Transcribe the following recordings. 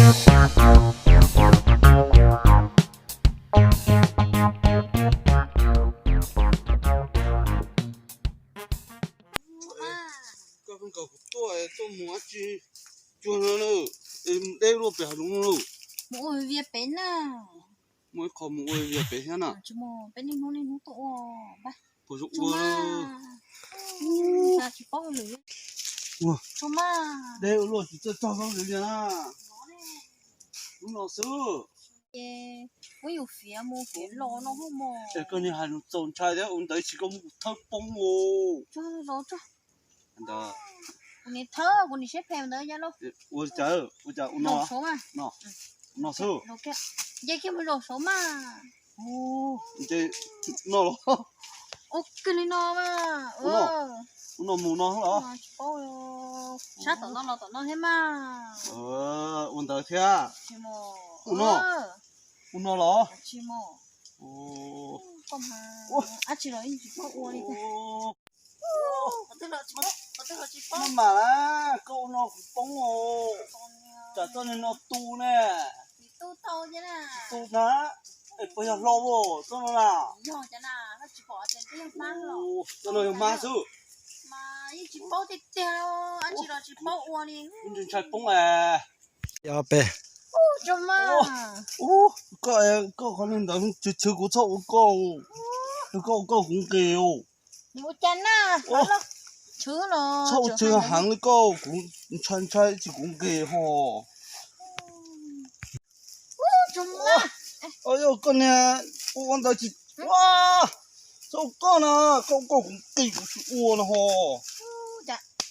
Koj kawm kuv tuaj, tuaj mus dab tsi cuag no na? Deb luaj pem hav zoov no lauj. Mus ua vias pem na. Muaj ib qho mus ua vias pem thiab na. Tsis mus, peb niaj hnub niaj hnub tuaj ua. Puas zoo ua? Tsis paub lwm. Deb luaj tsis txawj txog zaub lwm li na. Hnub no xwb. Ces muab yus fiav mus fiav los no hos mos. Es koj niag hais lus txaus ntshai thiab, ua ntawd tsis koj muab kuv thawb poob os. Ntawd. Kuv nim thawb, kuv nim siab phem ntawd yog lauj. Ua cas, ua cas ua no, no xwb. Nce kiag mus zaum saud mas. Nce no los? Ua kiag li no mas. Ua no mus no los? Sab tom no los tom no thiab mas. Ua ntawd thiab. Ua no, ua no los? Dab tsi los yeej tsis paub ua li. Maj mam na, koj ua no kuv poob os. Tsam koj niag no tu ne. Tu na, es puas yog hlau koj no na? Koj no yog hmab xwb. Ntshai poob. Koj, koj qhov niag ntawd tshwv tshwv kuv txhob ua koj. Koj ua koj kuv nqis. Txhob ua tshwv heev li koj, kuv ntshai ntshai tsis kuv nqis ho. Yog koj niag ua ntawd tsis, txhob ua koj na, koj ua koj kuv nqis kuv tsis ua no ho.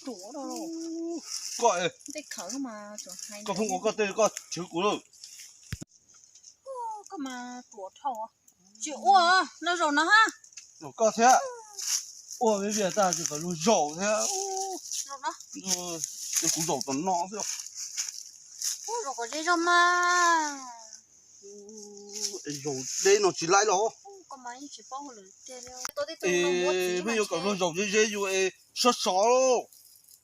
Koj, koj pheej ua koj tej koj tshwv kuv lawm. Tsis ua, no zaum no ha. Zaum koj thiab. Ua vij vias tag tsis kom luag zaum thiab. Ces kuv zaum tom no xwb. Zaum kom ze zog mas. Zaum deb no tsis laib los. Pheej yuav kom luag zaum ze ze yus es sov sov.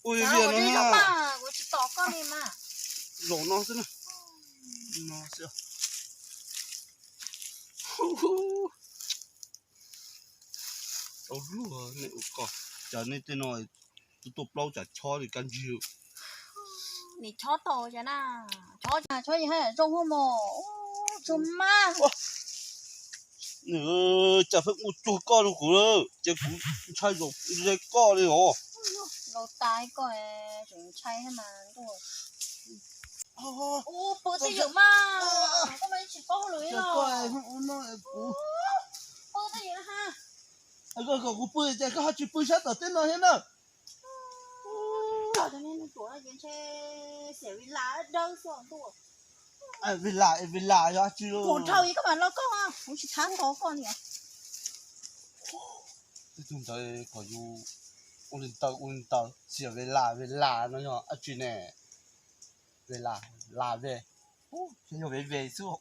Ua vij vias no na. Zaum no xwb na. Tau luag nej ua koj, cas nej tej no tuaj plaub cas chob li kab ntsig. Nim chob tau cas na, chob cas chob yeej haj yam zoo hos mos. Tsuag mas. Cas pheej ua cuag koj rau kuv lawm, ces kuv ntshai zaum ze koj li os. Laus tas koj, tseem ntshai thiab mas ntuj. Pw twj ywm mas, koj mas tsis paub lus li los. Pw twj ywm na ha. Koj kom kuv pw ces koj ho tsis pw sab tom teb no thiab na. Cov niag tuam no ces ntshe xiam Vila dawb xwb ntuj. Vila, Vila yog dab tsi? Kuv dhau ib koj mas los koj, kuv tsis thab nto koj li. Tej tug ntawd kom yus ua li ntawd ua li ntawd, xiam Vila, Vila no yog dab tsi ne? Vila, la ve, yog ve ve xwb.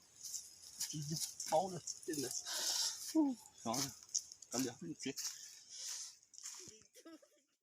Tsis paub li tej ntawd.